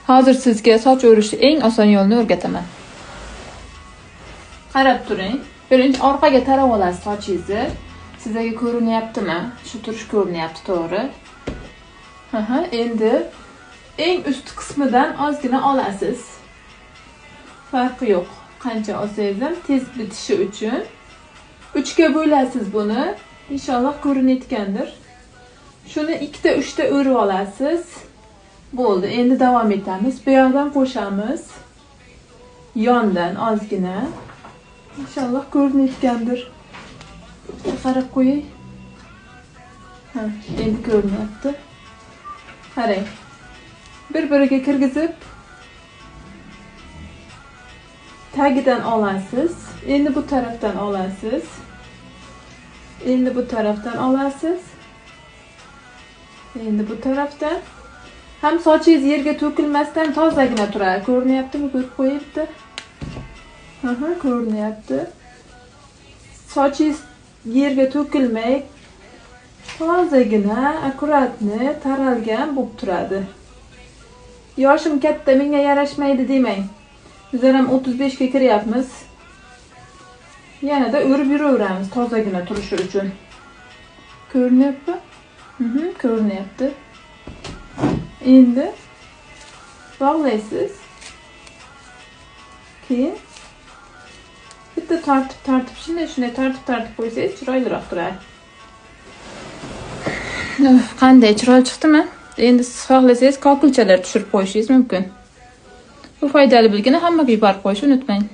Hozir sizga soch o'rishni eng oson yo'lini o'rgataman. Qarab turing. Birinchi orqaga tarab olasiz sochingizni. Sizlarga ko'rinyaptimi? Shu turish ko'rinyapti, to'g'ri. Aha, endi eng ust qismidan ozgina olasiz. Farqi yo'q. Qancha olsangiz ham tez bitishi uchun 3 ga bo'lasiz buni. Inshaalloh ko'rinayotgandir. Shuni 2ta 3ta o'rib olasiz. Bo'ldi. Endi davom etamiz. Bu yoqdan qo'shamiz. Yondan ozgina. Inshaalloh ko'rinayotgandir. Qarab qo'yay. Ha, endi ko'rinyapti. Qarang. Bir-biriga kirgizib tagidan olasiz. Endi bu tarafdan olasiz. Endi bu tarafdan olasiz. Endi bu tarafdan. Ham sochingiz yerga to'kilmasdan tozagina turadi. Ko'rinyaptimi? Ko'rib qo'yibdi. Aha, ko'rinyapti. Sochingiz yerga to'kilmay tozagina, akkuratni taralgan bo'lib turadi. Yoshim katta, menga yarashmaydi demang. Bizlar ham 35 ga kiryapmiz. Yanada o'rib yuraveramiz tozagina turishi uchun. Ko'rinyapti? Ko'rinyapti. Endi bog'laysiz. Keyin bitta tortib shunday tortib qo'ysangiz chiroyliroq turadi. Qanday chiroyli chiqdimi? Endi siz xohlasangiz kokilchalar tushirib qo'yishingiz mumkin. Bu foydali bilgini hammaga yuborib qo'yishni unutmang.